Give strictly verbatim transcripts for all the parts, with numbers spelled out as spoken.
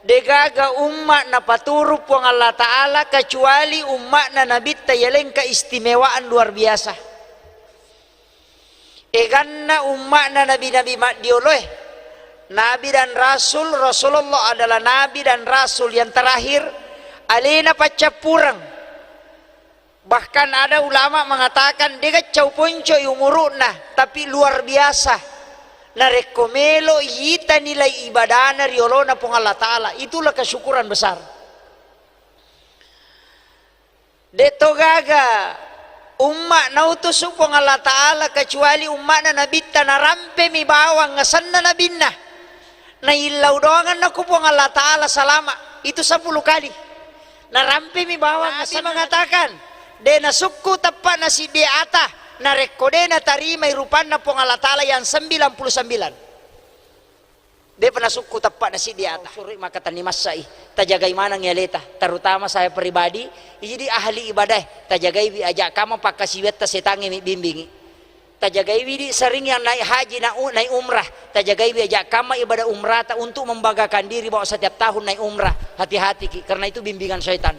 Degaga umma napaturu Puang Allah Ta'ala kecuali umma'na Nabitta yaleng keistimewaan luar biasa. Eganna umma'na nabi-nabi maddioloe, nabi dan rasul, Rasulullah adalah nabi dan rasul yang terakhir, alena paccappureng. Bahkan ada ulama mengatakan, dega cau poncoi umuru'na, tapi luar biasa. Narekko melo yita nilai ibadana ri olona Puang Allah Ta'ala, itulah kesyukuran besar. De to gaga umma nautusu Puang Allah Ta'ala kecuali umma'na nabitta, narampemi bawang asenna nabinna. Naillau doanganna ku Puang Allah Ta'ala salama. Itu sepuluh kali. Narampemi bawang. Nabi mengatakan, de nasukku teppa'na siddi ata, narekko de natarimai rupanna Puang Allah Ta'ala yang sembilan puluh sembilan. De pa nasukku teppa'na siddi ata. Surui maka tani massai. Tajagai maneng aleta, terutama saya pribadi, idi ahli ibadah, tajagaiwi aja kama pakkasiwiatta setangnge mi bimbingi. Tajagaiwi di sering yang naik haji, na-, naik umrah, tajagaiwi aja kama ibadah umrata untuk membanggakan diri bahwa setiap tahun naik umrah. Hati-hati ki, karena itu bimbingan syaitan.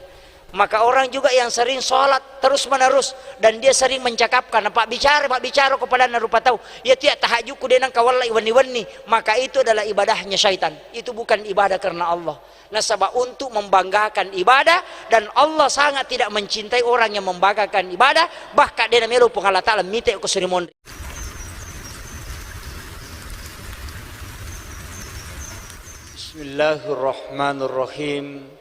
Maka orang juga yang sering sholat terus menerus dan dia sering mencakapkan, apa bicara, apa bicara kepada rupa tahu, ya tiap tahajudku denang kawalla wenni-wenni, maka itu adalah ibadahnya syaitan. Itu bukan ibadah karena Allah. Nasaba untuk membanggakan ibadah, dan Allah sangat tidak mencintai orang yang membanggakan ibadah, bahkan de namelo Puang Allah Ta'ala mite ko suri monri. Bismillahirrahmanirrahim.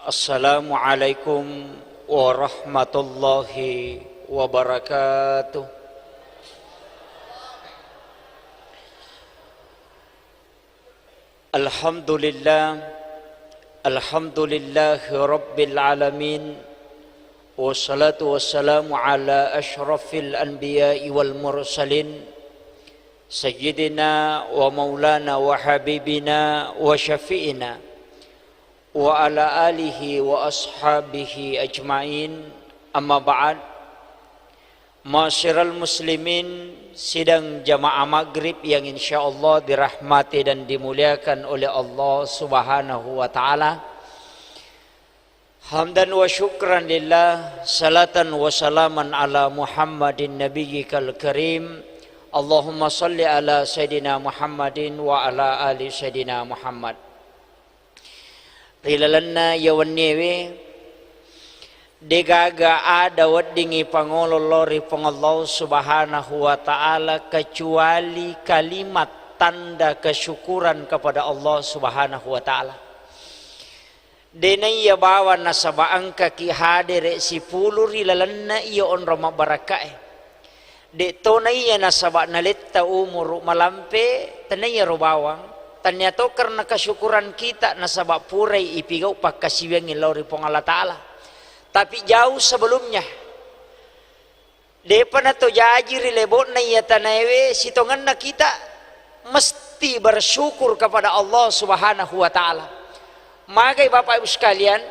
Assalamualaikum warahmatullahi wabarakatuh. Alhamdulillah, alhamdulillahi rabbil alamin, wassalatu wassalamu ala asyrafil anbiya'i wal mursalin, sayyidina wa maulana wa habibina wa syafi'ina, wa ala alihi wa ashabihi ajmain, amma ba'd. Ma'asyiral muslimin, sidang jamaah maghrib yang insyaallah dirahmati dan dimuliakan oleh Allah Subhanahu wa Ta'ala. Hamdan wa syukran lillah, salatan wa salaman ala Muhammadin nabiyyikal karim. Allahumma salli ala Sayyidina Muhammadin wa ala ali Sayyidina Muhammad. Ri lalenna iya wenniewe, degaga ada weddingngi pangolo lao ri Puang Allah Subhanahu wa Ta'ala kecuali kalimat tanda kesyukuran kepada Allah Subhanahu wa Ta'ala. De naiya bawang nasaba engkaki hadere sipulung ri lalenna iya onrong mabbarakkae. De to naiya nasaba naletta umuru malampe, tenaiya ro bawang. Tania to karena kesyukuran kita nasaba purai ipigau pakkasiwiangngi lao ri Puang Allah Ta'ala. Tapi jauh sebelumnya, depa nato jaji ri lebo'na iya tanaewe, sitongenna kita mesti bersyukur kepada Allah Subhanahu wa Ta'ala. Magai Bapak Ibu sekalian,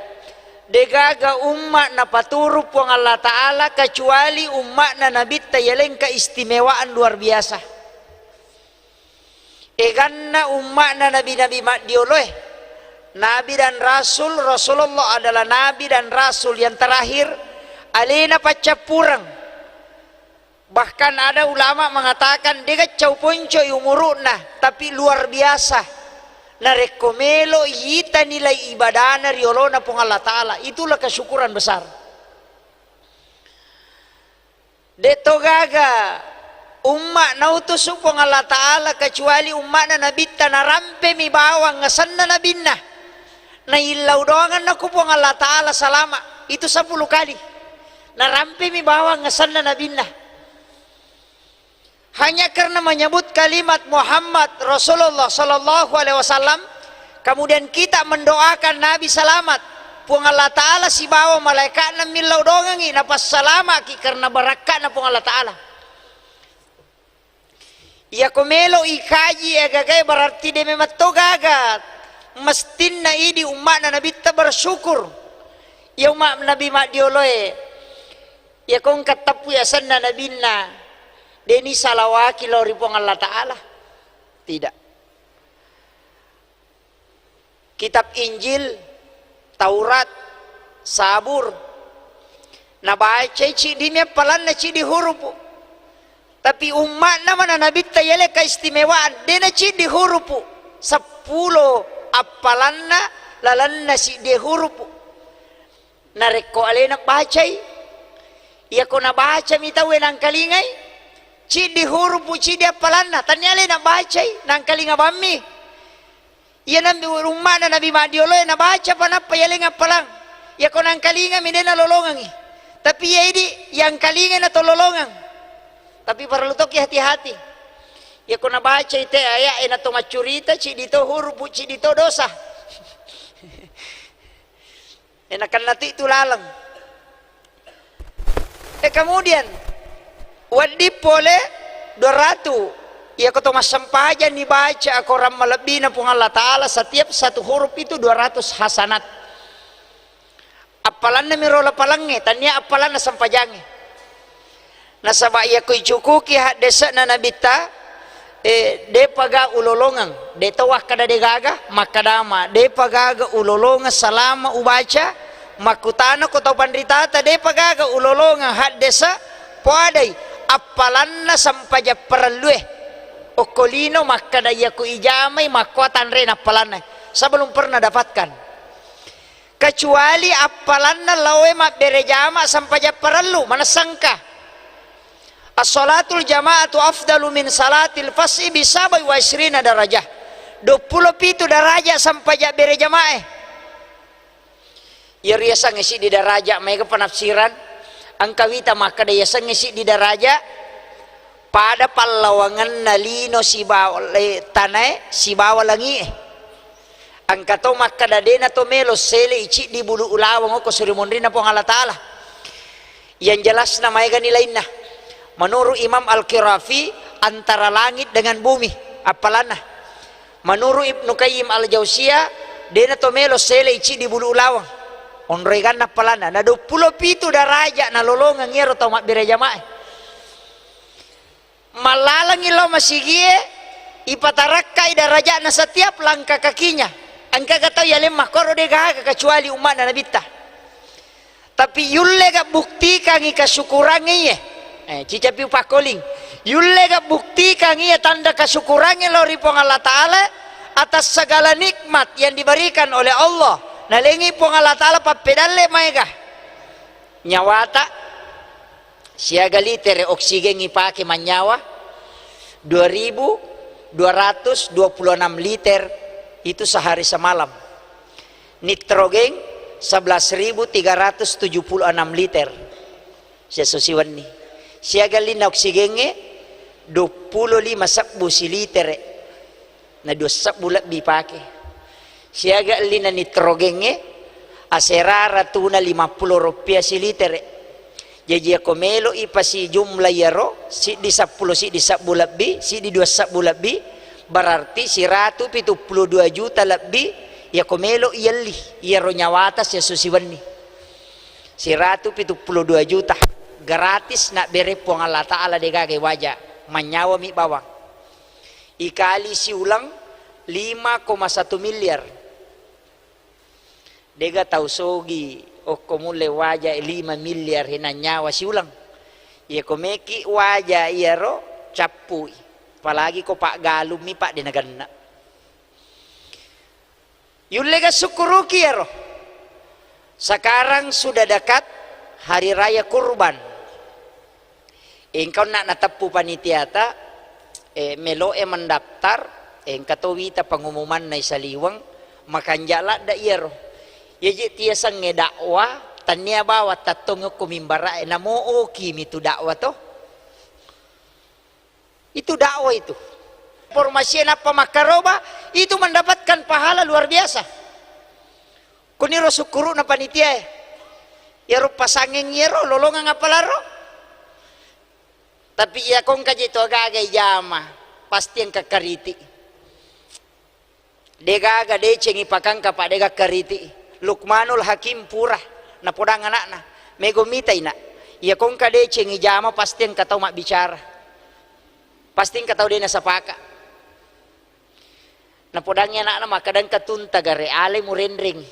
degaga umma napaturu Puang Allah Ta'ala kecuali umma'na Nabitta yaleng keistimewaan luar biasa. Eganna umma'na nabi-nabi maddioloe, nabi dan rasul, Rasulullah adalah nabi dan rasul yang terakhir, alena paccappureng. Bahkan ada ulama mengatakan, dega cau poncoi umuru'na, tapi luar biasa. Narekko melo yita nilai ibadana ri olona Puang Allah Ta'ala, itulah kesyukuran besar. De to gaga umma nautusu Puang Allah Ta'ala kecuali umma'na Nabitta, narampemi bawang asenna nabinna. Naillau doanganna ku Puang Allah Ta'ala salama. Itu sepuluh kali. Narampemi bawang asenna nabinna. Hanya karena menyebut kalimat Muhammad Rasulullah sallallahu alaihi wasallam, kemudian kita mendoakan Nabi selamat. Puang Allah Ta'ala sibawa malaikatna millau dongengi, napassalamaki karena barakka'na Puang Allah Ta'ala. Iyako melo ikaji egagae, berarti de memang to gaga. Mestinna idi umma'na Nabitta bersyukur. Iya umma Nabi maddioloe. Iyako engka teppu asenna nabinna, deni salawaki lao ri Puang Allah Ta'ala. Tidak. Kitab Injil, Taurat, Sabur, nabacai ciddimi appalanna, ciddi hurupu. Tapi umma'na mana Nabitta yale keistimewaan, de naciddi hurupu, seppulo appalanna lalenna siddi hurupu. Narekko alena bacai, iyako nabacami tauwe nangkalingai, ciddi hurupu, ciddi appalanna, tannia alena bacai, nangkalinga bammi. Iya nambi umma'na Nabi maddioloe nabaca pa nappa yaleng appalang. Iyako nangkalingami de nalolongengi. Tapi iya idi yangkalingai natololongeng. Tapi parellu tokki hati-hati. Iyako nabacai te aya'e nato maccurita, ciddi to hurupu, ciddi to dosa. E, nakenna tu itu laleng. E, kemudian wedding pole dua ratu. Iyako to massempajang nibaca akorang malebbina Puang Allah Ta'ala, setiap satu huruf itu dua ratus hasanat. Appalanna miro lapalangnge, tannia appalanna sempajangnge. Nasaba iyako icukuki haddese'na Nabitta, e, depa ga ulolongeng, de to wakkada de gaga, makkadama, depa gaga ulolongeng salama ubaca, makkutana ko tau panritata, depa gaga ulolongeng haddese, poadai appalanna sempajang parellue. Okko lino makkada iyako ijamai makkoa tanrena appalanna, sa belum pernah dapatkan. Kecuali appalanna laoe mabbere jama sempajang parellu, manessangka. As-salatul jama'atu afdalu min salatil fas'i bi sabai wa isrina darajah. Duappulo pitu daraja sempajang bere jamae. Iyaro yasengnge siddi daraja, maega penafsiran. Engka wita makkada yasengnge siddi daraja, pada pallawangenna lino sibawa le-, tanae sibawa langi'e. Engka to makkada dena to melo sele iciddi bulu ulaweng okko suri monrinna Puang Allah Ta'ala. Yang jelasna maegani lainna. Menurut Imam Al-Qirafi, antara langit dengan bumi appalanna. Menurut Ibnu Qayyim Al-Jauziyah, dena to melo sele iciddi bulu ulaweng. Onroeganna appalanna. Na duappulo pitu daraja nalolongeng iyaro tau mabbere jamae. Mallalengngi lao masigie, ipatarakkai daraja'na setiap langkah kakinya. Engkaga tau yaleng makkoro de gaga kecuali umma'na Nabitta. Tapi yullega buktikangngi kasukurangnge iye. Eh, cicapi upakkoling. Yullega buktikangngi iye tanda kasukurangnge lao ri Puang Allah Ta'ala atas segala nikmat yang diberikan oleh Allah. Nalengi Puang Allah Ta'ala pappedalle maega. Nyawata siaga litere oksigen ipake mannyawa, dua ribu dua ratus dua puluh enam liter itu sehari semalam. Nitrogen sebelas ribu tiga ratus tujuh puluh enam liter siesso siwenni. Siaga lina oksigengnge duappulo lima sebbu silitere. Na dua sebbu lebbi pake. Siaga ellina nitrogengnge, aserara tuna lima puluh rupiah silitere. Jaji, iyako melo ipasi jumlah iyaro, siddi seppulo, siddi sebbu lebbi, siddi dua sebbu lebbi, berarti siratu pitu puluh dua juta lebbi, iyako melo ielli, iyaro nyawata siesso siwenni. Siratu pitu puluh dua juta. Gratis nabbere Puang Allah Ta'ala, degaga waja. Mannyawami bawang. Ikali siuleng lima koma satu miliar. Dega tau sogi okko mulle waja lima miliar hena nyawa siuleng. Iyako meki waja iyaro cappui. Apalagi ko paggalummi, Pak, de nagenna. Yullega sukkuruki iyaro. Sekarang sudah dekat hari raya kurban. Engka onna nateppu panitiata, eh, meloe mendaftar, engka to wita pengumumanna isaliweng, makanja ladde iyaro. Iyaji tiasengnge dakwah, tannia bawang tattongi okko mimbara'e, namo oki mitu dakwah to. Itu dakwah itu. Informasi nappa makkaroba, itu mendapatkan pahala luar biasa. Kuniro sukkuru'na panitiae. Iyaro pasangeng iyaro lolongeng apa laro. Tapi iya kongka je to agaga ijama, pasti engka kariti. Degaga deceng ipakangka, Pak, dega kariti. Lukmanul Hakim pura napodang anakna. Mego mitai, Nak. Iya kongka deceng ijama, pasti engka tau mabbicara. Pasti engka tau de nasapaka. Napodangngi ana'na, makkeda, "Engka tu unta gare, alai murenreng."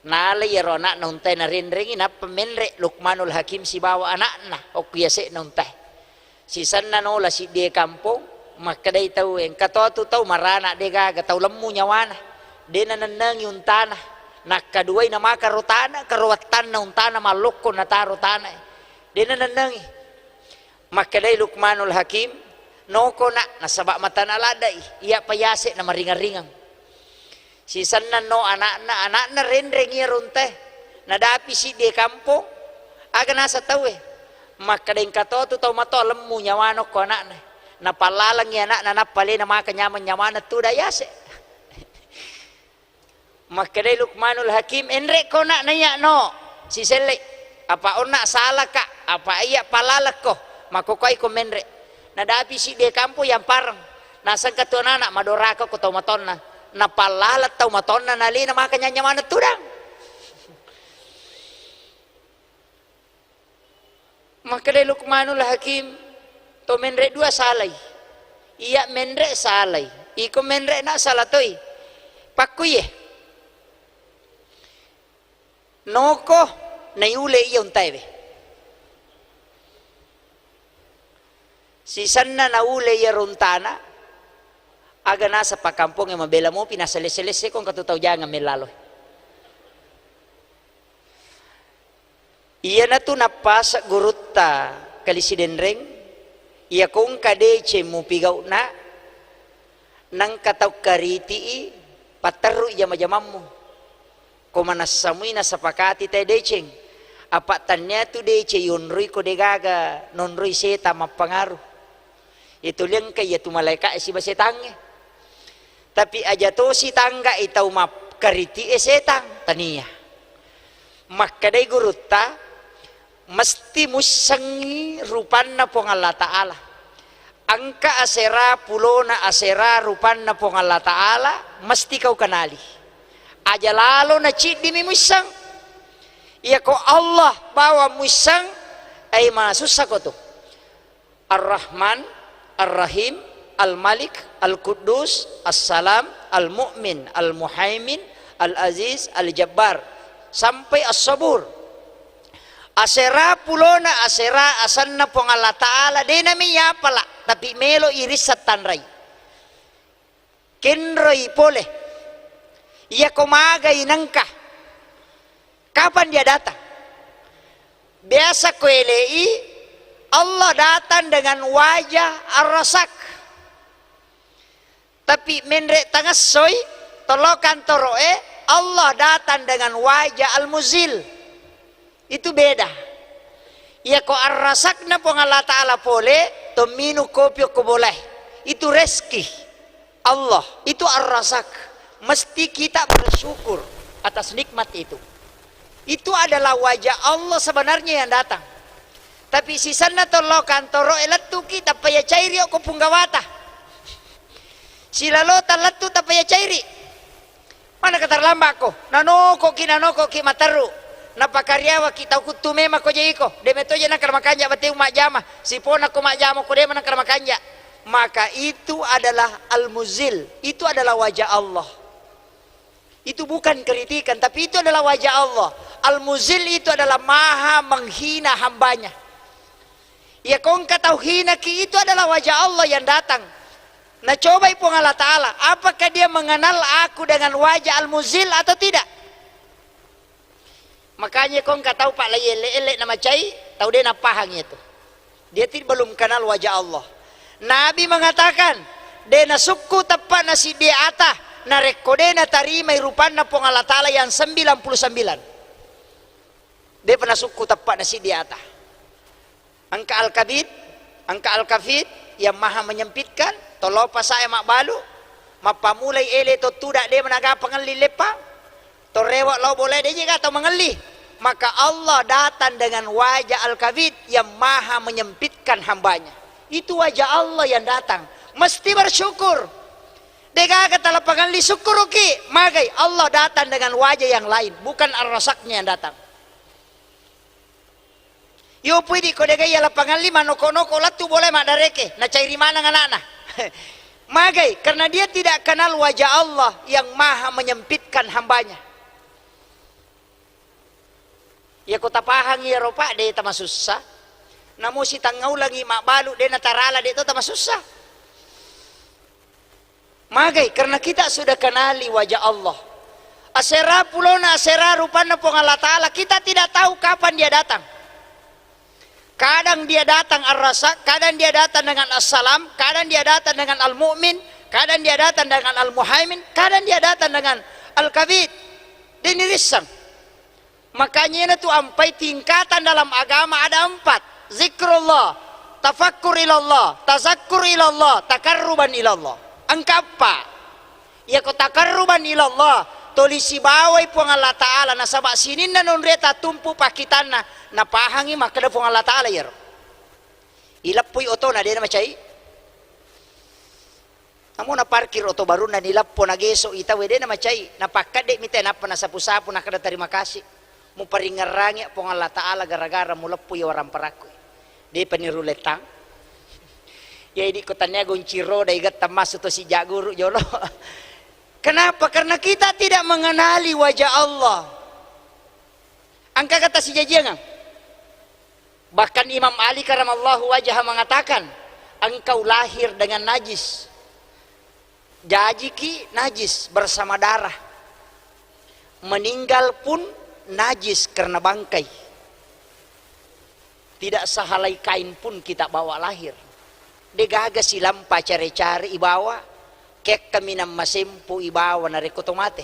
Nalai iyaro ana'na untae narenrengi, nappa menre Luqmanul Hakim sibawa ana'na okko yase'na untae. Sisenna nola siddie kampong, makkedai tauwe, "Engka to tu tau marana, de gaga, tau lemmu nyawana, de nanennengi untana, nakkaduai namaka ro tana, karo wattanna untana mallokko nataro tanae, de nanennengi." Makkedai Luqmanul Hakim, "Noko, Nak, nasaba matana ladde'i, iyapa yase namaringeng-ringeng." Sisenna no ana'na, ana'na renreng iyaro untae. Nadapi siddi kampong, aga naseng tauwe? Makkeda, "Engka to tu tau mato lemmu nyawana okko ana'na." Napallalengngi ana'na, nappa alena maka nyameng nyawana tuda yase. Makkedai Luqmanul Hakim, "Enre ko, Nak, naiya no siselle. Apa onna salaka, apa iya palalekko, makkokoi ko menre." Nadapi siddi kampong yampareng. Nasengka tu anana, madoraka ko tau matonna. Napallaleng tau matonna, nalena maka nyanyamana tudang. Makkedai Luqmanul Hakim, "To menre dua salai. Iya menre salai. Iko menre na sala toi. Pakkuye. Noko naiule iya untaewe." Sisenna naule iyaro untana, aga naseng pakkampongnge, mabela mopi, nasalesse-lesse ko engka tu tau jangeng mellalo. Iyanatu nappaseng gurutta Kali Sidenreng, iyako engka deceng mupigau'na, nengka tau kariti'i, patterru'i jama-jamammu. Ko manessa mui nasepakati tae deceng, apa tannia tu deceng yonroi ko degaga nonroi setang mappangaru. Itu liengka iyatu malaeka'e siba setangnge. Tapi aja tosi tangga'i tau makkariti'e setang, tania. Makkedai gurutta, mesti muissengngi rupanna Puang Allah Ta'ala. Engka asera, pulona asera, rupanna Puang Allah Ta'ala, mesti kau kenali. Aja lalo naciddimi muisseng. Iyako Allah bawang muisseng, ai masussa ko tu. Ar-Rahman, Ar-Rahim, Al-Malik, Al-Quddus, As-Salam, Al-Mu'min, Al-Muhaimin, Al-Aziz, Al-Jabbar, sampai As-Sabur. Asera pulona asera asenna Puang Allah Ta'ala, de nami yapala, tapi melo irisseng tanrai. Kenroi pole. Iyako magai nengka. Kapan dia datang? Biasa ko ele'i, Allah datang dengan wajah Ar-Rasak. Tapi menre tangessoi, tollo kantoro'e, Allah datang dengan wajah Al-Muzil. Itu beda. Iyako Ar-Rasakna Puang Allah Ta'ala pole, tomminu kopi okko bolae. Itu rezeki Allah. Itu Ar-Rasak. Mesti kita bersyukur atas nikmat itu. Itu adalah wajah Allah sebenarnya yang datang. Tapi sisenna tollo kantoro'e lettuki, tappa iya cairi okko punggawata. Silalota lettu, tappa iya cairi. Manaka tarlambakko? Nanokoki, nanokoki materru. Napakariawaki tau kuttu memang ko jaiko. De metoje nangka makanja bateu majjama. Sipona ko majjama ko de manangka makanja. Maka itu adalah Al-Muzil. Itu adalah wajah Allah. Itu bukan kritikan, tapi itu adalah wajah Allah. Al-Muzil itu adalah maha menghina hambanya. Iyako engka tau hinaki, itu adalah wajah Allah yang datang. Nacobai Puang Allah Ta'ala, apakah dia mengenal aku dengan wajah Al-Muzil atau tidak? Makanya ko engka tau, Pak, lai elle-elle namacai, tau de napahangi itu. Dia ti-, belum kenal wajah Allah. Nabi mengatakan, de nasukku teppa'na siddi ata, narekko de natarimai rupanna Puang Allah Ta'ala yang sembilan puluh sembilan. Depa nasukku teppa'na siddi ata. Engka Al-Kabid, engka Al-Kafid yang maha menyempitkan, tollo pasae mabbalu, mappamulai ele to tuda de managa pangelli leppa, to rewe lao bolae de je ga tau mangelli. Maka Allah datang dengan wajah Al-Kabid yang maha menyempitkan hambanya. Itu wajah Allah yang datang. Mesti bersyukur. De gaga tala pangelli, sukkuruki, magai Allah datang dengan wajah yang lain, bukan Ar-Rasaknya yang datang. Yo pui di ko de gaga iya lapangalli, manoko-noko lettu bolae maddareke, nacairi maneng anakna. Magai? Karena dia tidak kenal wajah Allah yang maha menyempitkan hambanya. Iya ko tapahangi iyaro, Pak, de tamasussa. Namo sitangngaulangi mabbalu de natarala, de to tamasussa. Magai? Karena kita sudah kenali wajah Allah. Asera pulona, asera rupanna Puang Allah Ta'ala, kita tidak tahu kapan dia datang. Kadang dia datang Ar-Razzaq, kadang dia datang dengan As-Salam, kadang dia datang dengan Al-Mu'min, kadang dia datang dengan Al-Muhaimin, kadang dia datang dengan Al-Kabid. De nirissang. Makanya itu ampai tingkatan dalam agama ada empat. Zikrullah, tafakkur ilallah, tazakkur ilallah, takarruban ilallah. Engka eppa. Iyako takarruban ilallah, toli sibawai Puang Allah Ta'ala, nasaba sininna nonria tatumpu pakkitanna, napahangi makkeda Puang Allah Ta'ala iyaro. Ileppui otona, de namacai. Namo naparkir oto barunna, nileppo, nageso i tauwe, de namacai. Napakkedde mi te, nappa nasapu-sapu, nakkeda, "Terima kasih. Muparingngerangi Puang Allah Ta'ala gara-gara muleppu iya waramparakku." Depa nirulle tang. Ya, idi ko tania gonci roda, igetta massu to sijak guru jolo. Kenapa? Karena kita tidak mengenali wajah Allah. Engka kata sijajiangang. Bahkan Imam Ali karamallahu wajah mengatakan, "Engkau lahir dengan najis. Jajiki najis bersama darah. Meninggal pun najis karena bangkai. Tidak sehelai kain pun kita bawa lahir." Degaga silampa care-care ibawa, kekka minang masempu ibawa narekko to mate.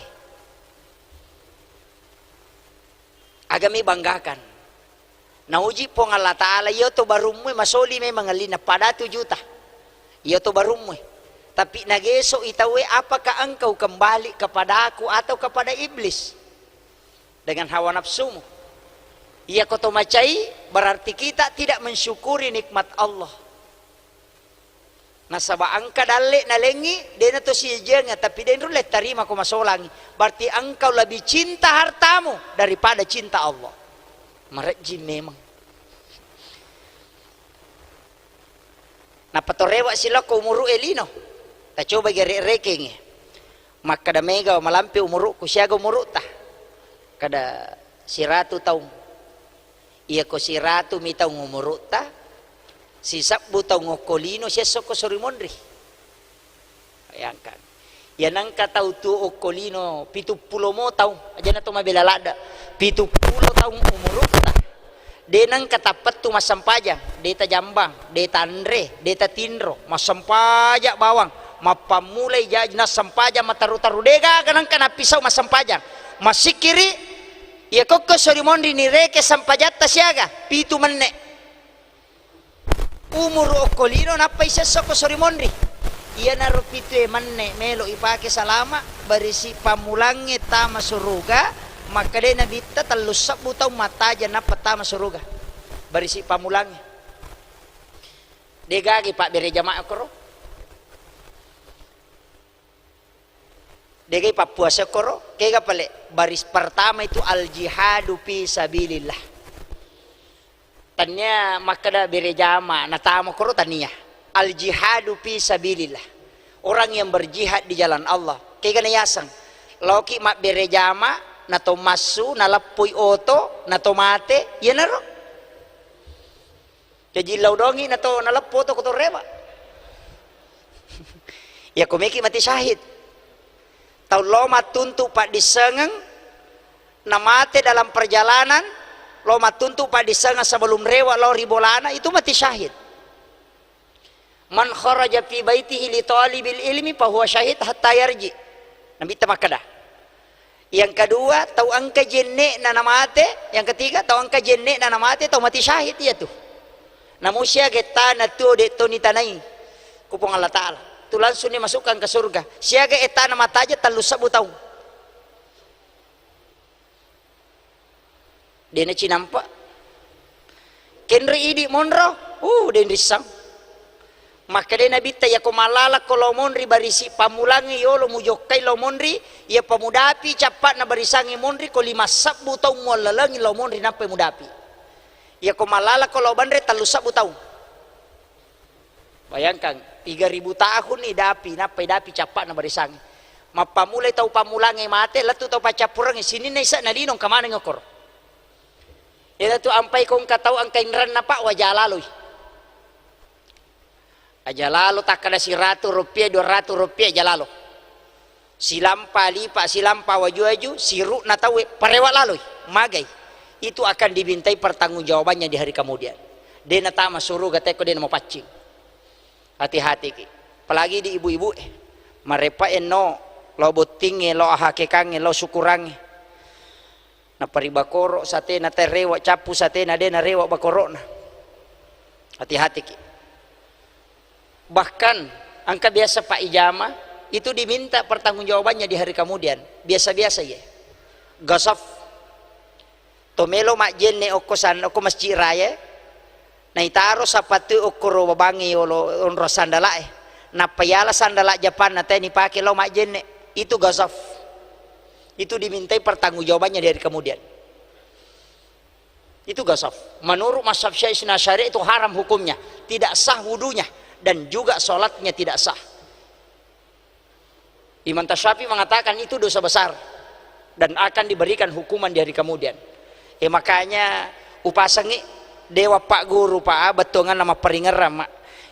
Agami banggakan. Nauji Puang Allah Ta'ala, iya to barummu masoli memang ellinna pada tu juta. Iya to barummu. Tapi nageso i tauwe, "Apakah engkau kembali kepadaku atau kepada iblis dengan hawa nafsumu?" Iya ko to macai, berarti kita tidak mensyukuri nikmat Allah. Nasaba engka dalle nalengngi, dena to sijajiangnga, tapi de nrulle tarima ko masolangi. Berarti engkau lebih cinta hartamu daripada cinta Allah. Marejjing memang. Nappa to rewe silokko umuru e lino. Tacoba gere rekengnge. Makkeda mega malampe umurukku, siaga umurutta? Kada siratu taung. Iyako siratu mi taung umurutta, sisebbu taung okko lino, siessokko sori monri. Bayangkan. Iya nengka tau tuo okko lino pitu pulo mo taung, ajana to mabela ladda. Pitu pulo taung umurutta. De nengka tappettu massempajang, de tajambang, de tanre, de tatinro, massempajang bawang, mappammulai jaji nassempajang mataru-taru, de gaga nengka nappisau massempajang. Massikkiri, iya kokko sori monri nireke sempajatta siaga, pitu menne. Umuru okko lino nappa isessokko sori monri. Iyanaro pitue menne melo ipake salama, barisi pammulangnge tama suruga, makkeda Nabitta tellu sebbu taung mattajeng nappa tama suruga. Barisi pammulangnge. Degaga pabbere jamaah koro. Degai pappuasa koro, kega pale? Baris pertama itu al jihadu fi sabilillah. Tania makkeda bere jama natama koro, tania. Al jihadu fi sabilillah. Orang yang berjihad di jalan Allah. Kega nayaseng? Laoki mabbere jama, nato massu, naleppoi oto, nato mate, iyanaro. Jaji lao dongi nato naleppo to ko to rewa. Iya ko meki mati syahid. Tau lo mattuntu paddissengeng, namate dalam perjalanan, lo mattuntu paddissengeng sebelum rewa lo ri bolana, itu mati syahid. "Man kharaja fi baitihi li talibil ilmi fahuwa syahid hatta yarji." Nabitta makkeda. Yang kedua, tau engka jenne'na namate, yang ketiga, tau engka jenne'na namate, tau mati syahid iyatu. Namu siaga ettana tuo de' to nitanai ku Puang Allah Ta'ala. Tu langsung dimasukkan ke surga. Siaga ettana mataja tellu sebbu taung. Dena cinampa. Kenri idi monro, uh, denrissang. Makkeda Nabitta, "Iyako mallalakko lao monri barisi pammulangnge yolo mujokkai lao monri, iya pamudapi cappa'na barisangnge monri ko lima sebbu taung muallalengi lao monri nappai mudapi. Iyako mallalakko lao banre tellu sebbu taung." Bayangkan, Tiga ribu tahun idapi, nappa idapi cappa'na barisangnge. Mappammulai tau pammulangnge mate, lettu tau paccappurengnge, sininna isa nalinong kamaneng okkoro. Iyanatu ampai ko engka tau engka inrenna, Pak, wajalaloi. Aja lalo takkeda siratu rupiah, dua ratu rupiah aja lalo. Silampa lipa, silampa waju-waju, siru'na tauwe, parewa laloi, magai. Itu akan dimintai pertanggungjawabannya di hari kemudian. De natama suruga tekko de namapaccing. Hati-hatiki. Apalagi di ibu-ibu, eh. Marepa enno, lo bottingnge, lo ahakekangnge, lo syukurangnge. Nappa ribakoro satena, tarewa cappu satena, de narewa bakoro'na. Hati-hatiki. Bahkan engka biasa Pak Ijama itu diminta pertanggungjawabannya di hari kemudian. Biasa-biasa ye. Gasaf. To melo majjenne okko san-, okko masjid raya, naitaro sapatu okkoro babangnge yolo onro sandala'e. Nappa yala sandala Japanna te nipake lao majjenne. Itu gasaf. Itu dimintai pertanggungjawabannya di hari kemudian. Itu gasaf. Menurut mazhab Syafi'i Isna Syariah itu haram hukumnya, tidak sah wudunya, dan juga sholatnya tidak sah. Imam Tasyafi mengatakan itu dosa besar dan akan diberikan hukuman di hari kemudian. Eh, makanya upasengi dewa Pak Guru, Pak, bettuanganna mapparingerrang, Mak.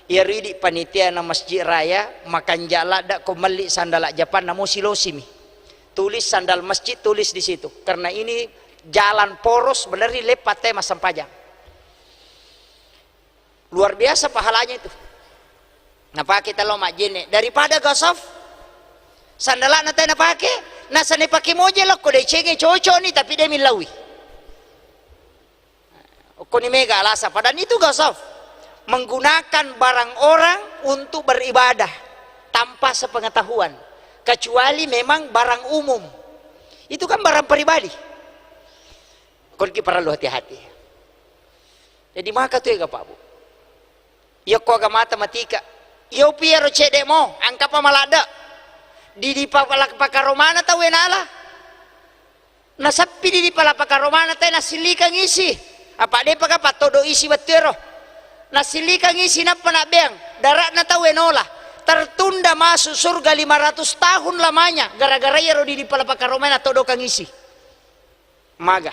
Iya ridi panitia na masjid raya, makanja ladda ko melli sandala Japan namo silosimi. Tulis sandal masjid, tulis di situ. Karena ini jalan poros, benerri leppa te massempajang. Luar biasa pahalanya itu. Napake telo majjenne daripada gasaf. Sandalana te napake, nasane pake moje lokko decenge cocok ni, tapi de millaui. Okkoni mega alasan, padahal itu gasaf. Menggunakan barang orang untuk beribadah tanpa sepengetahuan, kecuali memang barang umum. Itu kan barang pribadi. Konki parellu hati-hati. Jadi maka tu ega, Pak, Bu. Iya ko aga mata matika. Iya upi ero cedde mo, angkapa maladde. Di, di pa-, pala-, pakaromana tauwe nala. Nasappi di, di pala pakaromana te nasillikang isi. Apa depa ka pattodo isi wettu ero. Nasillikang isi nappa nabbeang. Dara'na tauwe nola. Tertunda masuk surga lima ratus tahun lamanya gara-gara iyaro di, di pala pakaromana todokang isi. Maga.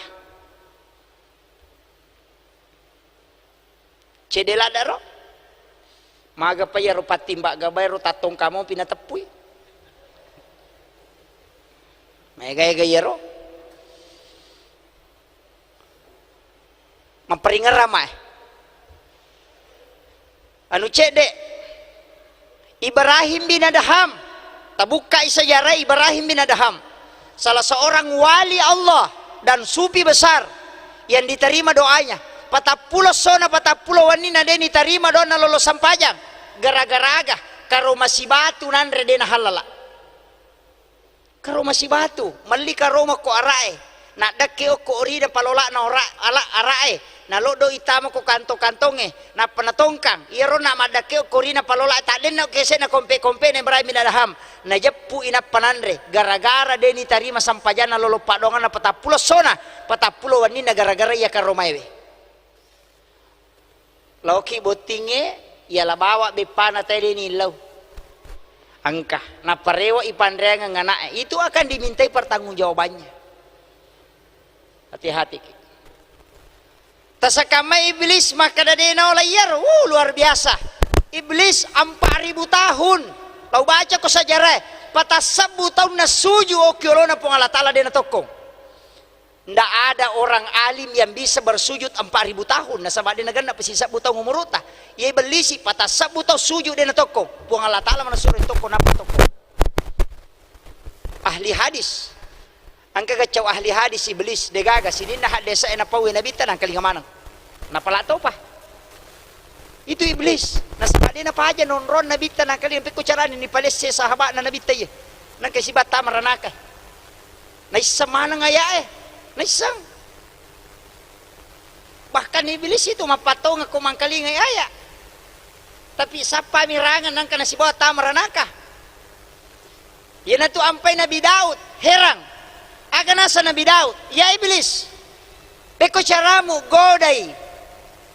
Cedde ladda ro. Maga pa iyaro pattimba gabai ro tattongka mopi nateppui. Maega-ega iyaro. Mapparingerrang mae. Anu cedde, Ibrahim bin Adham. Tabukkai sejarah Ibrahim bin Adham. Salah seorang wali Allah dan sufi besar yang diterima doanya. Patappulo sona, patappulo wenni na de nitarima doanna lolo sampajang. Gara-gara aga, karo masibatu nanre de nahallala. Karo masibatu, melli karoma ko ara'e, naddekke okko orina palola'na ora-, ala-, ara'e, naloddo itama ko kantong-kantongnge, nappa natongkang. Iyaro na maddekke okko orina palola, taddenna kese na kompe-kompe na Ibrahim bin Adham, najeppu inappa nanre, gara-gara de nitarima sampajanna lolo paddoanganna patappulo sona, patappulo wenninna gara-gara iya karomaewe. Laoki bottingnge, iyala bawa beppana tede nillau. Engka, napparewa ipanreangeng ana'e, itu akan dimintai pertanggungjawabannya. Hati-hatiki. Tasakamma iblis makkeda de naola iyaro, uh, luar biasa. Iblis empat ribu tahun. Lau baca ko sejarah, patassebbu taunna suju okki olona Puang Allah Ta'ala de natokkong. Ndak ada orang alim yang bisa bersujud empat ribu tahun, nasaba de nagenna pesisebbu taung umuruta. Iya ibelisi patassebbu taung sujud de natokko. Puang Allah Ta'ala mana suruh tokko, napa tokko? Ahli hadis. Engka gaccau ahli hadis iblis, degaga sininna haddesa e napaui nabitta nangkalinga maneng. Napala topa. Itu iblis. Nasaba de napaja nonrong nabitta nangkalinga pekko carani nipalesse sahaba'na nabitta iye. Nangka sibatta maranaka. Naisseng maneng aya'e, naisseng. Bahkan iblis itu mappattongeng ko mangkalingai aya. Tapi sappa mirangeng nangka nasibawa tama ranaka. Iyanatu ampai Nabi Daud, herang. Aga nasa Nabi Daud, ya iblis, pekko caramu godai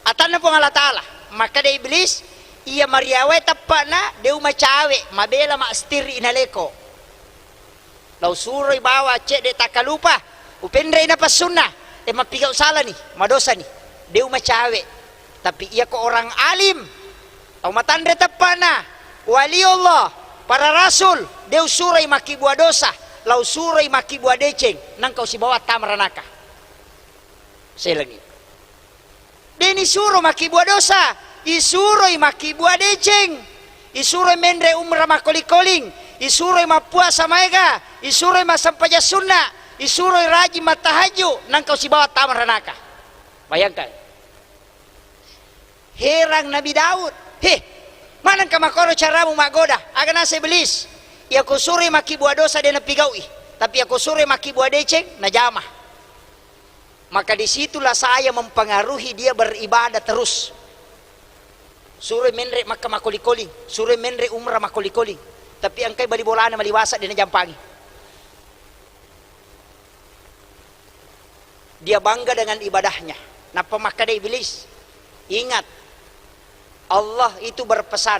atanna Puang Allah Ta'ala. Makkeda iblis, Iya mariawae teppa'na, de' umacawe', mabela masstirri' naleko. Lau suroi bawa cedde' takkalupa, upenre'i napassunna, e mappigau' salani, madosani, de' umacawe'. Tapi iyako orang alim, tau matanre teppa'na, wali Allah, para rasul, de' usuroi makkibua dosa, lau suroi makkibua deceng, nangka usibawa tama ranaka. Selengi. De' nisuro makkibua dosa, isuroi makkibua deceng, isuroi menre' umra makkoling-koling, isuroi mappuasa maega, isuroi massempajang sunna, isuroi rajin mattahajju, nangka usibawa tama ranaka. Bayangkan. Herang Nabi Daud, "He, manengka makkoro caramu maggoda? Aga nasa Iblis? Iyako suroi makkibua dosa de' napigau'i, tapi iyako suroi makkibua deceng, najama." Maka disitulah saya mempengaruhi dia beribadah terus. Suroi menre' Makkah makkoling-koling, suroi menre' umrah makkoling-koling. Tapi engkai bali bolana maliwasa de' najampangi. Dia bangga dengan ibadahnya. Nappa makkeda Iblis, "Ingat, Allah itu berpesan,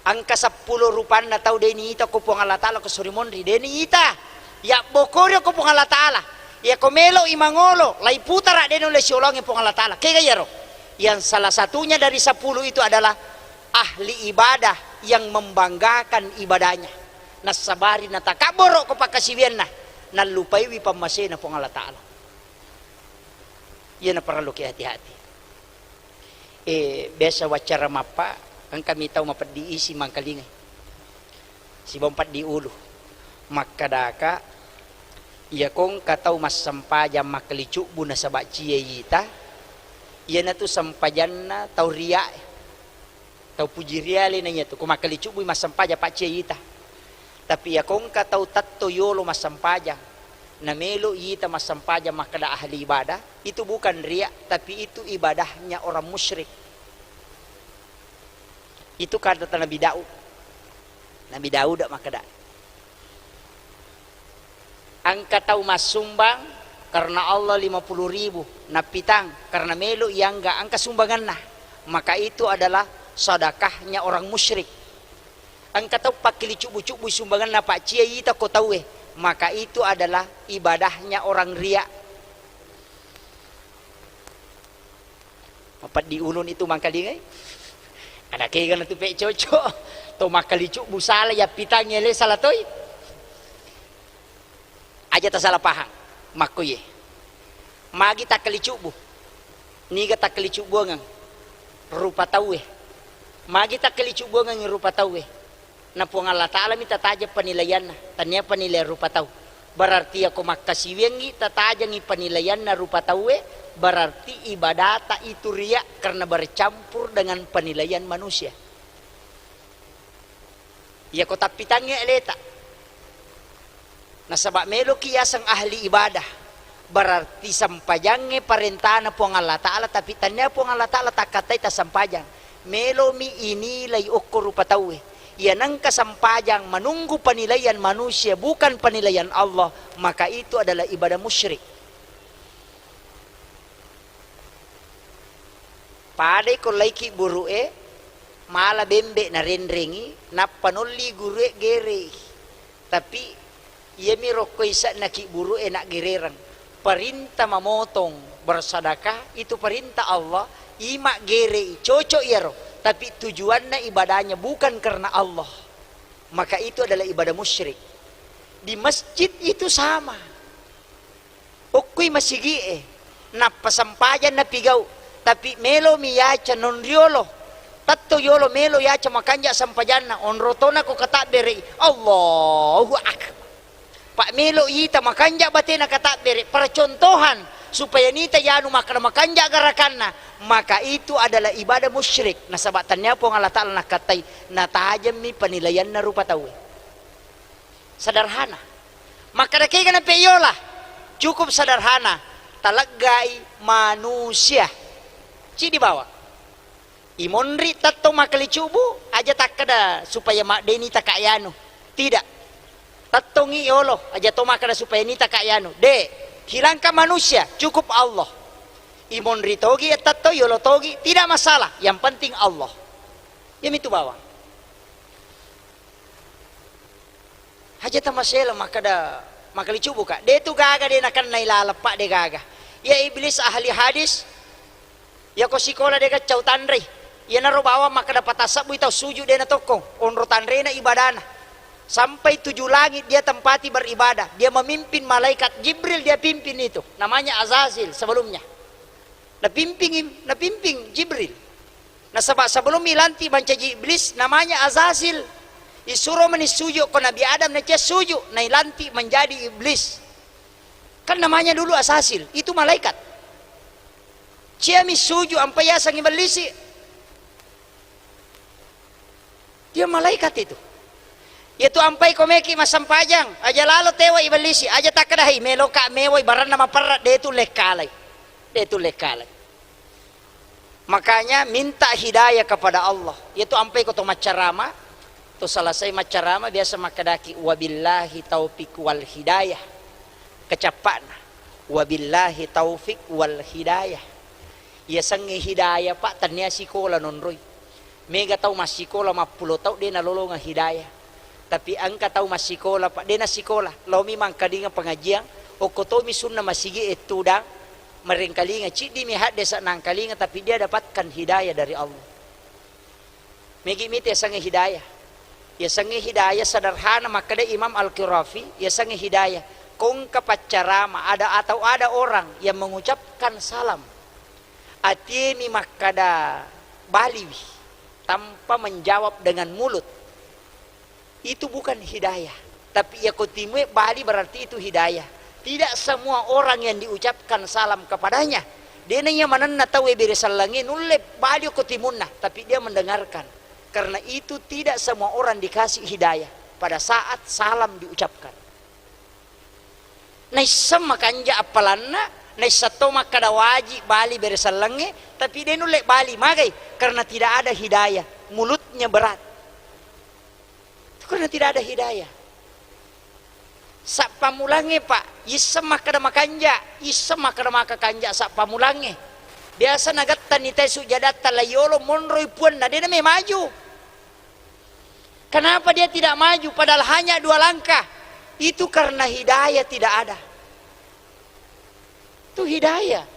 engka seppulo rupanna tau de' niita ko Puang Allah Ta'ala ko suri monri, de' niita. Yabbokorio ko Puang Allah Ta'ala. Iyako melo'i mangolo, laiputara de' nulle siolongi Puang Allah Ta'ala." Kega iyaro? Yang salah satunya dari sepuluh itu adalah ahli ibadah yang membanggakan ibadahnya. Nassabari natakabboro' ko pakkasiwianna, nallupaiwi pammasena Puang Allah Ta'ala. Iyana parellu ki hati-hati. Eh, biasa waccara mappa, engkami tau mapeddi isi mangkalingai. Sibawa peddi ulu. Makkedaka, iyako engka tau massempajang makkalicubbu nasaba' ciai ita, iyanatu sempajanna tau riae. Tau puji riale na iyatu, ko makkalicubbu massempajang pacciai ita. Tapi iyako engka tau tatto yolo massempajang, namelo ita massempajang makkeda ahli ibadah, itu bukan riya, tapi itu ibadahnya orang musyrik. Itu kata Nabi Daud. Nabi Daud makkeda, engka tau massumbang karena Allah lima puluh ribu, nappitang karena melo iangga engka sumbanganna, maka itu adalah sedekahnya orang musyrik. Engka tau pakkilicubbu-cubbu sumbanganna pacciai ita ko tauwe, maka itu adalah ibadahnya orang riya. Mapeddi ulun itu mangkalingai. Ada kega natu pe cocok. To makkalicubbu sala, yappitangngi ele sala toi. Aja tasala pahang. Makko iye. Magi takkalicubbu. Niga takkalicubbuangeng rupa tauwe. Magi takkalicubbuangeng rupa tauwe. Na Puang Allah Ta'ala mi tatajeng penilaianna, tania penilaian rupa tau. Berarti yako makkasiwiangngi tatajengngi penilaianna rupa tauwe, berarti ibadata itu riya karena bercampur dengan penilaian manusia. Yako tappitangngi aleta, nasaba meloki yaseng ahli ibadah, berarti sempajangnge parentana Puang Allah Ta'ala, tapi tania Puang Allah Ta'ala takkattai tassempajang. Melomi inilai okko rupa tauwe. Iya nengka sempajang menunggu penilaian manusia, bukan penilaian Allah, maka itu adalah ibadah musyrik. Padai ko laiki buru'e, mala bembe narenrengi, nappa nolli guru'e gerei. Tapi iyami rokko ise'na ki buru'e naggerereng. Perintah memotong, bersedekah, itu perintah Allah, ima gerei, cocok iyaro. Tapi tujuanna ibadahnya bukan karena Allah. Maka itu adalah ibadah musyrik. Di masjid itu sama. Okkoi masigi'e, nappa sempajang napigau, tapi melomi yaca non riolo. Tatto yolo melo yaca makanja sempajanna, onro tona ko katabbere'i, Allahu Akbar. Pa melo ita makanja batena katabbere, percontohan supaya nita yanu makkeda makanja garakanna, maka itu adalah ibadah musyrik. Nasaba tania Puang Allah Ta'ala nakkatai, natajemmi penilaianna rupa tauwe. Sederhana. Makkeda kega nape yola? Cukup sederhana. Taleggai manusia. Cidi bawa. Imonri tettong makkalicubu, aja takkeda supaya ma-, deni taka yanu. Tidak. Tettongi yolo, aja to makkeda supaya nita ka yanu. De, hilangkan manusia, cukup Allah. Imonri togi, tettong yolo togi, tidak masalah. Yang penting Allah. Iyami tu bawang. Aja tamasela makkeda, makkeda licubuka. De tu gaga de nakennai laleng, Pak, de gaga. Iya iblis ahli hadis, iyako sikola de gaccau tanrei. Iyanaro bawang makkeda patasebbui tau sujud de natokkong, onro tanrena ibadana. Sampai tujuh langit dia tempati beribadah. Dia memimpin malaikat Jibril, dia pimpin itu. Namanya Azazil sebelumnya. Napimpingi, napimping Jibril. Nasaba sebelum ilantik mancaji iblis, namanya Azazil. Isuro meni sujud ko Nabi Adam, nacia sujud, nailantik menjadi iblis. Kan namanya dulu Azazil, itu malaikat. Ciami sujud, ampai yasengi bellisi. Dia malaikat itu. Iyatu ampai ko meki massempajang, aja lalo tewa ibellisi, aja takkedahai meloka mewai baranna maperra, de tu lekkalai. De tu lekkalai. Makanya minta hidayah kepada Allah. Iyatu ampai ko to maccarama, to selesai maccarama biasa makkedaki, "Wabillahi taufik wal hidayah." Kecappakna, "Wabillahi taufik wal hidayah." Iyasengnge hidayah, Pak, tennia sikola nonroi. Mega tau massikola mappulo tau de nalolongeng hidayah. Tapi engka tau massikola, Pak, de nasikola. Laomi mangkalinga pengajian, okko tomi sunna masigi e tudang, merengkalinga, ciddimi haddesa nangkalinga, tapi dia dapatkan hidayah dari Allah. Megi mite yasengnge hidayah. Yasengnge hidayah sederhana, makkeda Imam Al-Qirafi, yasengnge hidayah. Kongka paccarama ada atau ada orang yang mengucapkan salam, atiemi makkeda baliwi tanpa menjawab dengan mulut, itu bukan hidayah. Tapi iyako timue bali berarti itu hidayah. Tidak semua orang yang diucapkan salam kepadanya, dena iya manenna tauwe bere sellengnge nulle bali ko timunna, tapi dia mendengarkan. Karena itu tidak semua orang dikasih hidayah pada saat salam diucapkan. Naisseng makanja appalanna, naisseng to makkada wajib bali bere sellengnge, tapi de nulle bali. Magai? Karena tidak ada hidayah, mulutnya berat. Itu karena tidak ada hidayah. Sappamulangnge, Pak, isseng makkada makanja, isseng makkada makakanja sappamulangnge. Biasa nagattanni tai sujadatta laiyolo, monroi puanna, de name maju. Kenapa dia tidak maju padahal hanya dua langkah? Itu karena hidayah tidak ada. Itu hidayah.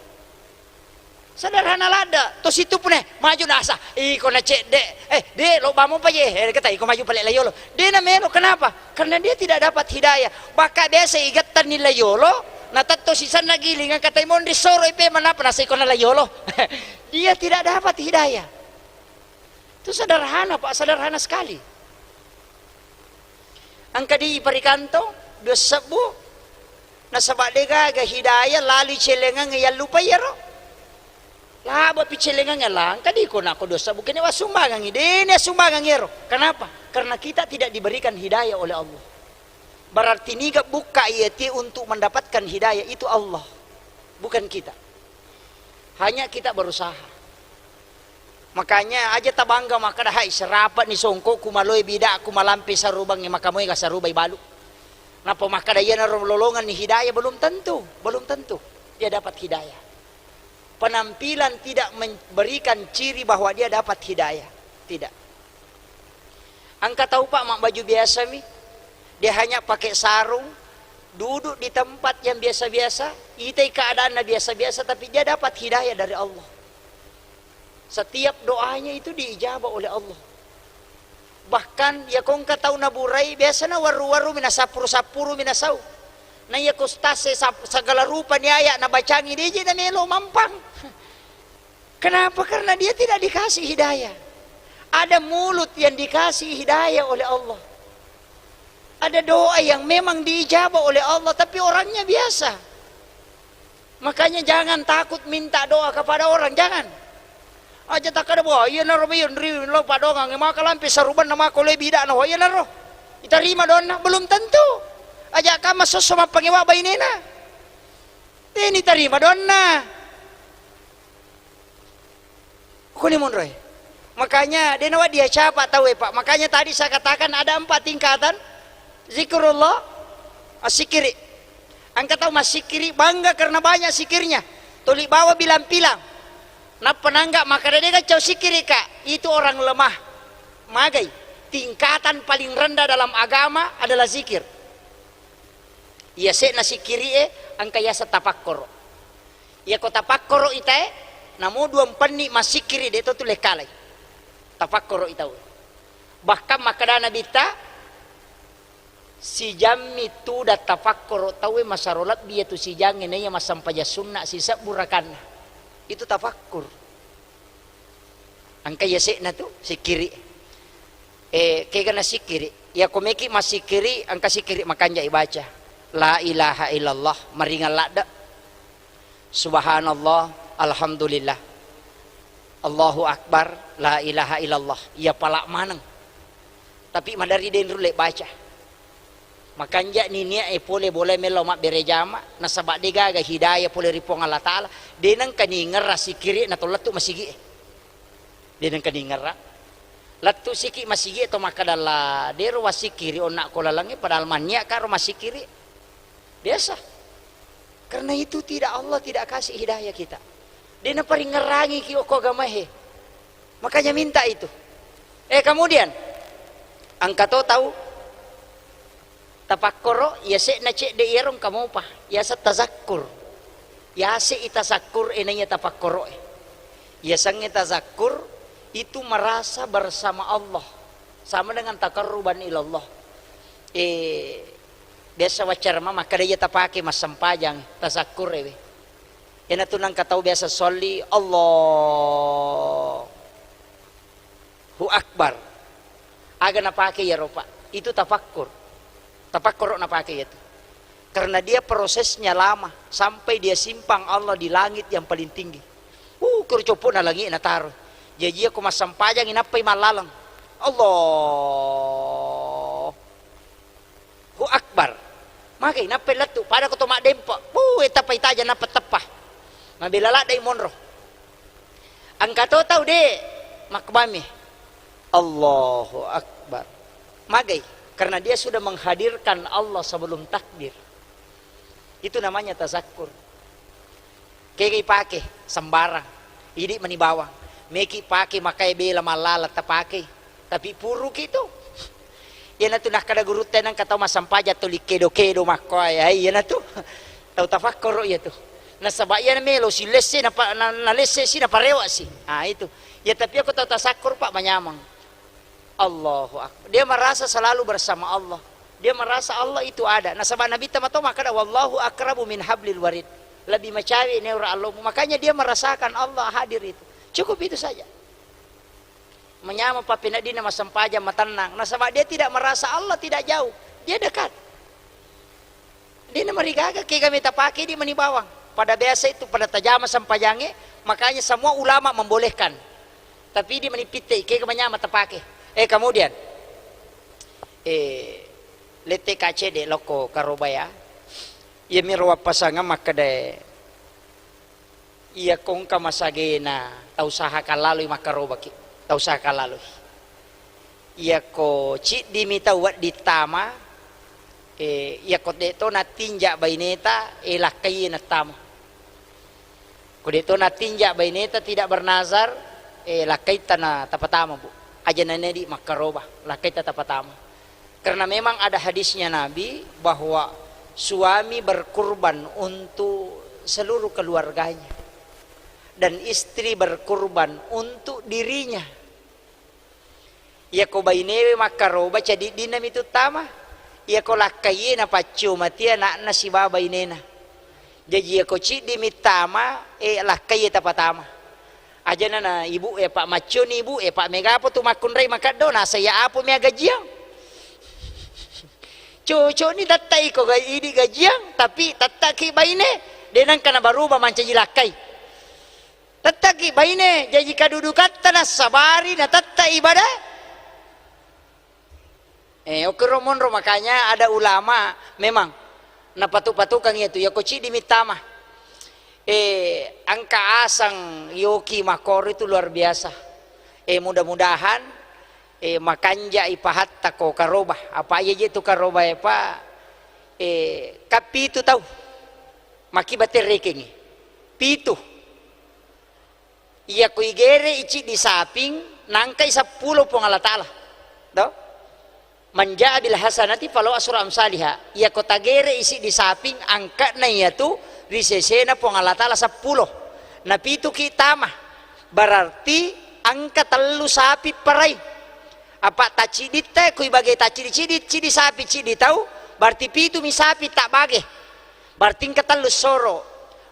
Sederhana ladde, to situ pune, maju nasa, iko na cedde, eh, de, lo bamo pa je, eh, kata iko maju pale layolo. De na melo, kenapa? Karena dia tidak dapat hidayah. Baka biasa igattan ni layolo, na tetto sisanna giling, kata monri soro ipe manapa nasa iko na layolo. Dia tidak dapat hidayah. Itu sederhana, Pak, sederhana sekali. Engka di iparikanto, dua sebbu, nasaba de gaga hidayah lalu celengang yallupai ero. Laba pi celengang la, engka di ko nako dua sebbu kene wasumbangangi, dene sumbangang ero. Kenapa? Karena kita tidak diberikan hidayah oleh Allah. Berarti niga bukka iyati untuk mendapatkan hidayah itu Allah, bukan kita. Hanya kita berusaha. Makanya aja tabangga makkada, "Hai, serapat ni songko ku maloi bida ku malampe sarubangnge, maka moega sarubai balu." Napa makkada iyanaro lolongan ni hidayah? Belum tentu, belum tentu dia dapat hidayah. Penampilan tidak memberikan ciri bahwa dia dapat hidayah. Tidak. Engka tau, Pak, mabbaju biasa mi, dia hanya pakai sarung, duduk di tempat yang biasa-biasa, itai keadaanna biasa-biasa, tapi dia dapat hidayah dari Allah. Setiap doanya itu diijabah oleh Allah. Bahkan, ya, ko engka tau naburai, biasana waru-waru mi nasappuru-sappuru mi nasau. Na iya ko ustaz e sap-, segala rupa ni ayat nabacangi, de je namelo mampang. Kenapa? Karena dia tidak dikasih hidayah. Ada mulut yang dikasih hidayah oleh Allah. Ada doa yang memang diijabah oleh Allah, tapi orangnya biasa. Makanya jangan takut minta doa kepada orang, jangan. Aja takkada, "Wah, iyanaro, iyanaro lo padongang, maka lampe sarubanna, maka le bidana, wah, iyanaro." Itarima doanna? Belum tentu. Aja kamma sosso mappangewa bainena. Teni tarima doanna. Kuni monroe. Makanya, de nawa dia capa tau e, Pak. Makanya tadi saya katakan ada empat tingkatan. Zikrullah, asikiri. Engka tau masikiri, bangga karena banyak sikirnya. Tuli bawa bilang-bilang. Nappa nangga makkada, "De gaccau sikiri, Kak." Itu orang lemah. Magai, tingkatan paling rendah dalam agama adalah zikir. Iya se'na sikiri'e engka yaseng tapakkoro. Iyako tapakkoro itae, namo duampenni massikiri de to tu lekkalai. Tapakkoro itau. Bahkan makkeda Nabitta, sijammi tudang tapakkoro tauwe masaro lebbi iyatu sijangnge naiya massempajang sunna sisebbu rakanna. Itu tafakkur. Engka yase'na tu sikkiri. Eh, kega na sikkiri? Iyako meki massikkiri, engka sikkiri makanja ibaca. La ilaha illallah, maringang ladde. Subhanallah, alhamdulillah. Allahu akbar, la ilaha illallah. Iya pala maneng. Tapi madari denru le baca. Makanja ni niat e pole bola mello mabbere jama, nasaba de gaga hidayah pole ri Puang Allah Taala, de nengka ningerra sikkiri na to lettu masigi e. De nengka ningerra. Lettu siki masigi e to makkadalla, dero wasikkiri onna ko lalengnge padahal mannia karo massikkiri. Biasa. Karena itu tidak, Allah tidak kasih hidayah kita. De naparingerrangi ki okko agamae. Makanya minta itu. Eh, kemudian engka to tau tapakkoro, yase'na cedde iyaro engka mopa, yaseng tazakkur. Yase'i tazakkur e naiya tapakkoro e. Yasengnge tazakkur itu merasa bersama Allah. Sama dengan takarruban ilallah. Eh, biasa waccara ma makkeda iya tapake massempajang, tazakkur ewe. Iyanatu nengka tau biasa sholli, Allahu Akbar. Aga napake iyaro, Pak? Itu tafakkur. Tafakkuro napake iyatu. Karena dia prosesnya lama, sampai dia simpang Allah di langit yang paling tinggi. Uh, kuro coppo'na langi'na taro. Jaji iyako massempajangi nappai mallaleng. Allah. Hu Akbar. Magai nappai lettu, pada ko to maddempe. Wuh, e tappa itaja nappa teppa. Mabela laddai monro. Engka to tau de makkebami. Allahu Akbar. Magai, karena dia sudah menghadirkan Allah sebelum takbir. Itu namanya tazakkur. Kega ipake sembarang, idi mani bawang. Meki pake makae bela mallala tapakei. Tapi puruki tu. Iyanatu nakkeda gurutta, nengka tau massempajang tuli kedo-kedo makkoa, ai iyanatu. Tau tafakkoro iyatu. Nasaba iyana melo silesse napa-, na-, nalesse si naparewa si. Ah, itu. Ya, tapi aku tau tasakkur, Pak, manyameng. Allahu Akbar. Dia merasa selalu bersama Allah. Dia merasa Allah itu ada. Nasaba Nabitta mato makkeda, "Wallahu aqrabu min hablil warid." Lebih macawe neura allomu. Makanya dia merasakan Allah hadir itu. Cukup itu saja. Manyameng pappeneddinna massempajang, matennang. Nasaba dia tidak merasa Allah tidak jauh. Dia dekat. Dena marigaga kega meta pake di mani bawang. Pada biasa itu, pada tajama sempajange, makanya semua ulama membolehkan. Tapi di mani pitte, kega manyama tapake. Eh, kemudian, eh, lette kace de lokko karoba ya. Iya miro wappasanga makkeda, iya kongka masagena, tau usahakan laloi makkarobaki, tau usahakan laloi. Iyako ciddimi tau wedding tama, eh, iyako de to nattinja baineta, eh, lakkai nattama. Ko de to nattinja baineta tidak bernazar, eh, lakkaita na tapatama, Bu. Aja nanedi makkaroba, lakkaita tapatama. Karena memang ada hadisnya Nabi bahwa suami berkurban untuk seluruh keluarganya dan istri berkurban untuk dirinya. Iyako bainewe makkaroba, cadiddinna mitu tama. Iyako lakkaiye napaccio mati anakna sibawa bainena. Jaji iyako ciddimi tama, eh, lakkaiye tapatama. Ajana na ibu e, Pak, maccioni ibu e, Pak, megapo tu makkunrai makeddo, nasaya apo mea gajiang. Cocokni tetta iko ga-, idi gajiang, tapi tettaki baine, de nengka nabaruba mancaji lakkai. Tettaki baine, jaji kadudukatta nassabari na tetta ibadah. Eh, okkoro monro, makanya ada ulama memang napatu-patukang iyatu, yako ciddi mittama. Eh, angka asang yoki makoro itu luar biasa. Eh, mudah-mudahan, eh, makanja ipahatta ko karoba. Apa iya je tu karoba e, Pak? Eh, kapitu tau. Maki baterekengi. Pitu. Iyako igere iciddi saping, nangkai seppulo Puang Allah Taala. To? Man jaa bil hasanati falahu asyru amsaliha. Iyako tagere isi di saping angka'na iyatu ri sesena Puang Allah Ta'ala seppulo. Napituki tama. Berarti engka tellu sapi parai. Apa tacciditta kui bage taccidi-cidi, cidi sapi, cidi tau, berarti pitumi sapi tak bage. Berarti engka tellu soro.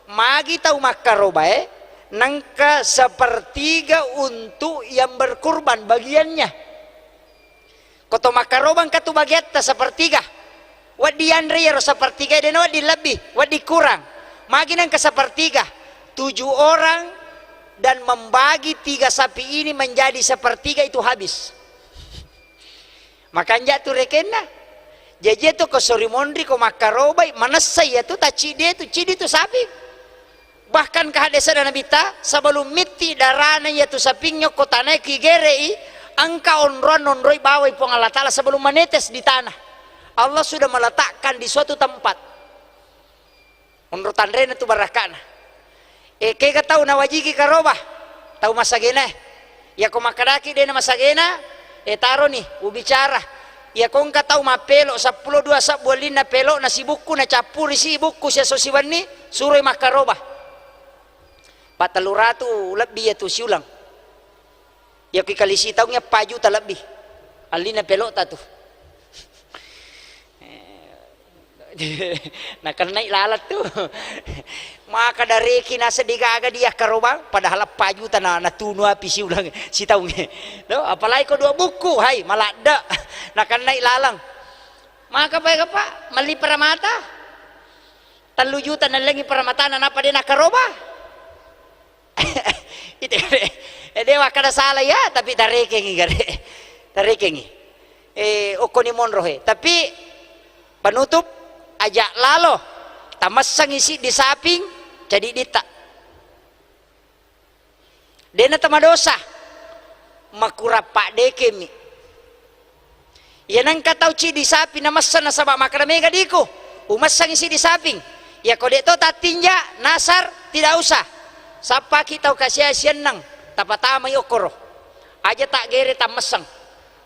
Magi tau makkarobae, nengka sepertiga untuk yang berkurban bagiannya. Ko to makkaroba engka tu bagiatta sepertiga. Wedding yanre iyaro sepertiga, dena wedding lebih, wedding kurang. Magi nengka sepertiga. Tujuh orang dan membagi tiga sapi ini menjadi sepertiga itu habis. Makanja tu rekenna. Jaji tu ko sori monri ko makkarobai, manessa iya tu taccidi tu, cidi tu sapi. Bahkan ke hadesana Nabitta, sebelum mitti darana iyatu sapingnge ko tanae kigerei, engka onroan nonroi bawai Puang Allah Ta'ala sebelum menetes di tanah. Allah sudah meletakkan di suatu tempat. Onro tanrena tu barakana. E, kega tau nawajiki karoba, tau masagenae. Iyako makkadaki de namasagena, e, taroni, ubicara. Iyako engka tau mappelo seppulo dua sebbu ellinna pelokna sibukku nacappuri sibukku siaso siwenni, suroi makkaroba. Pattellu ratu lebbi iyatu siulang. Iyako ikali sitaungnge eppa juta lebbi. Allinna pelokta tu. Nakennai lalat tu. Maka dareki naseng degaga dia karobang, padahal eppa juta na, natunu api siulang sitaungnge. No, apalagi ko dua bukku, hai, maladde. Nakennai lalang. Maka pae, Pak, melli paramata. Tellu juta nallengi paramatana, napa de nakaroba? Itu gare. Eh, de makkada salah ya, tapi tarekengi gare. Tarekengi. Eh, okkoni monro he. Tapi penutup, aja lalo. Tamessangi siddi saping, jadi dita. Dena tamadosa. Makurang paddekemi. Iya nengka tau cidi sapi namesseng nasaba makkada mega diku, umessengi sidi saping. Iyako de to tattinja nasar, tidak usah. Sappaki tau kasiasi enneng, tapatamai okkoro. Aja taggere tammesseng.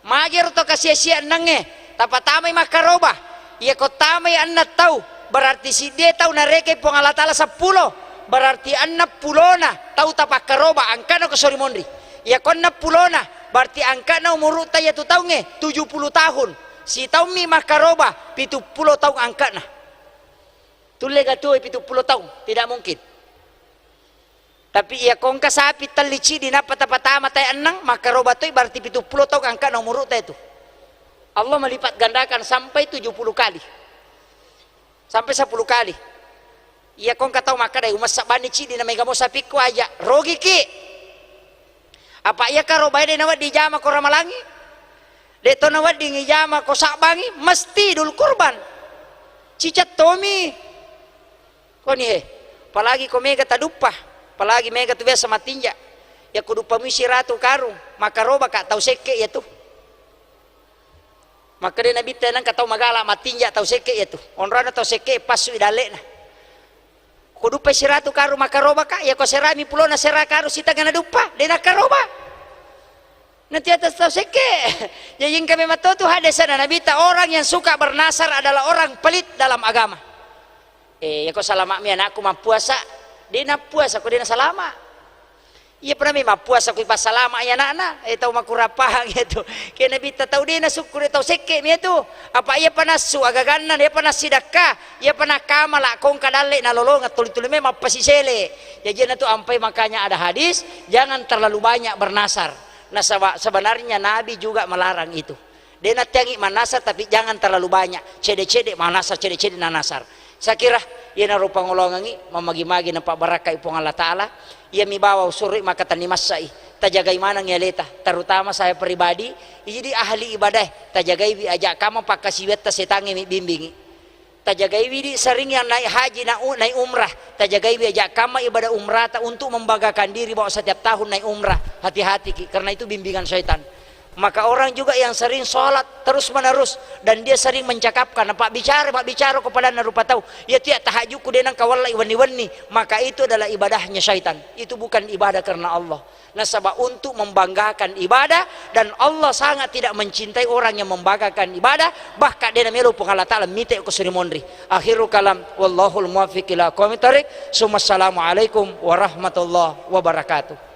Magero to kasiasi ennengnge, tapatamai makkaroba. Iyako tamai enneng tau, berarti siddi tau narekeng Puang Allah Ta'ala seppulo, berarti enneng pulona tau tapakkaroba, angkana ko sori monri. Iyako enneng pulona, berarti angkana umurutta iyatu taungnge tujuh puluh tahun. Sitaummi makkaroba, pitu puluh taung angkana. Tulle ga tuoi pitu puluh taung? Tidak mungkin. Tapi iyako engka sapi telli cidi nappa tapatama tae enneng, makkaroba toi, berarti pitu puluh taung angkana umurutta itu. Allah melipat gandakan sampai tujuh puluh kali. Sampai sepuluh kali. Iyako engka tau makkadai, "Umessa banni cidi na mega mo sapikku aja." Rogiki. Apa iya karobae de nawedding jama ko ramalangi? De to nawedding ijama ko sabbangi, mesti dul kurban. Cicak tomi. Koni he, apalagi ko mega taduppa, apalagi mega tu biasa matinja. Iyako duppa mui siratu karung, makkaroba ka tau sekke iyatu. Makkeda Nabitta, nengka tau magala matinja tau sekke iyatu. Onrona tau sekke passu i dalle'na. Ko duppa siratu karung makkaroba ka, iyako serami pulona sera karung sitengnga na duppa, de nakkaroba. Nanti atas tau sekke. Jadi engka memang to tu hadesana Nabitta, orang yang suka bernasar adalah orang pelit dalam agama. Eh, iyako salama'mi anakku mappuasa, de nappuasa ko de nasalama. Iya pernah mi mappuasa ko ipassalama i anakna, eh, tau makurang pahang iyatu. Ke Nabitta tau de nasukku de tau sekke mi iyatu. Apa iya panassu agaganna, iya panassidakka, iya panakkamala kongka dalle nalolongeng tuli-tuli memang mappasisele. Jaji na tu ampai makanya ada hadis, jangan terlalu banyak bernasar. Nasaba sebenarnya Nabi juga melarang itu. De natteangi mannasar, tapi jangan terlalu banyak. Cede-cede mannasar, cede-cede nanasar. Saya kira iyanaro pangoloangengngi, mamagi-magi napabbarakkai Puang Allah Ta'ala. Iyami bawang suroi maka tani massai. Tajagai maneng aleta, terutama saya pribadi, idi ahli ibadah, tajagaiwi aja kamma pakkasiwiatta setangnge mi bimbingi. Tajagaiwi di sering yang naik haji, na-, naik umrah. Tajagaiwi aja kamma ibadah umrata untuk membanggakan diri bahwa setiap tahun naik umrah. Hati-hati ki, karena itu bimbingan syaitan. Maka orang juga yang sering sholat terus menerus dan dia sering mencakapkan, apa bicara, apa bicara kepada rupa tahu, ya tiap tahajudku dia nangka wallai wenni-wenni, maka itu adalah ibadahnya syaitan. Itu bukan ibadah karena Allah. Nasaba untuk membanggakan ibadah, dan Allah sangat tidak mencintai orang yang membanggakan ibadah, bahkan dia namelo Puang Allah Ta'ala mite ko suri monri. Akhirul kalam, wallahul muwaffiq ila aqwamit thariq. Summa assalamualaikum warahmatullahi wabarakatuh.